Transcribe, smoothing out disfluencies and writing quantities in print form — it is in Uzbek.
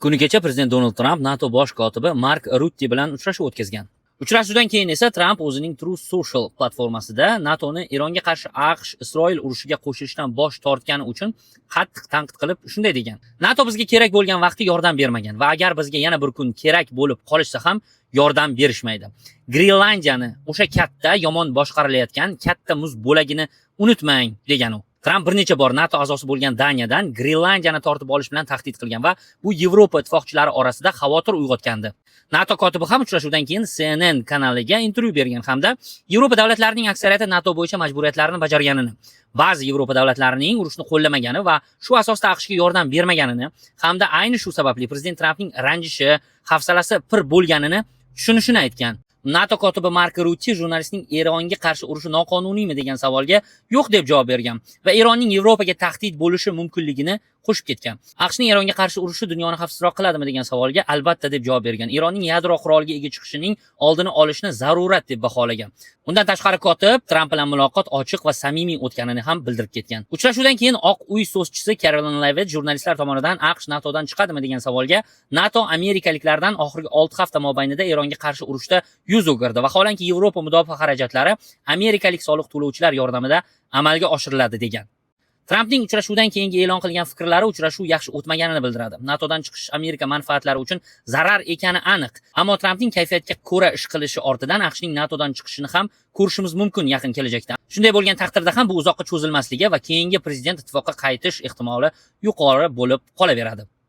Kuni kecha prezident Donald Tramp NATO bosh kotibi Mark Rutte bilan uchrashuv o'tkazgan. Uchrashuvdan keyin esa Tramp o'zining Truth Social platformasida NATOni Eronga qarshi AQSh Isroil urushiga qo'shilishdan bosh tortgani uchun qattiq tanqid qilib, shunday degan: "NATO bizga kerak bo'lgan vaqtda yordam bermagan va agar bizga yana bir kun kerak bo'lib qolishsa ham, yordam berishmaydi. Grenlandiyani, o'sha katta, yomon boshqarilayotgan katta muz bo'lagini unutmang", degan u. Tramp bir necha bor NATO a'zosi bo'lgan Daniyadan Grenlandiyani tortib olish bilan tahdid qilgan va bu Yevropa ittifoqchilari orasida xavotir uyg'otgandi. NATO kotibi ham uchrashuvdan keyin CNN kanaliga intervyu bergan hamda Yevropa davlatlarining aksariyati NATO bo'yicha majburiyatlarini bajarganini, ba'zi Yevropa davlatlarining urushni qo'llamagani va shu asosda AQShga yordam bermaganini hamda ayni shu sababli prezident Trampning ranjishi, hafsalasi pir bo'lganini tushunishini aytgan. NATO kotibi Mark Rutte jurnalistning Eronga qarshi urushi noqonuniymi degan savolga yo'q deb javob bergan va Eronning Yevropaga tahdid bo'lishi mumkinligini qo'shib ketgan. AQShning Eronga qarshi urushi dunyoni xavfsizroq qiladimi degan savolga albatta deb javob bergan. Eronning yadro quroliga ega chiqishining oldini olishni zarurat deb baholagan. Undan tashqari, kotib Tramp bilan muloqot ochiq va samimiy o'tganini ham bildirib ketgan. Uchrashuvdan keyin Oq uy so'zchisi Karoline Leavitt jurnalistlar tomonidan AQSh NATOdan chiqadimi degan savolga, NATO amerikaliklardan oxirgi 6 hafta mobaynida Eronga qarshi urushda yuz o'girdi. Vaholanki, Yevropa mudofaa xarajatlari amerikalik soliq to'lovchilar yordamida amalga oshiriladi, degan. Trampning uchrashuvdan keyingi e'lon qilgan fikrlari uchrashuv yaxshi o'tmaganini bildiradi. NATOdan chiqish Amerika manfaatlari uchun zarar ekani aniq. Ammo Trampning kayfiyatga ko'ra ish qilishi ortidan AQShning NATOdan chiqishini ham ko'rishimiz mumkin yaqin kelajakda. Shunday bo'lgan taqdirda ham bu uzoqqa cho'zilmasligi va keyingi prezident ittifoqqa qaytish ehtimoli yuqori bo'lib qolaveradi.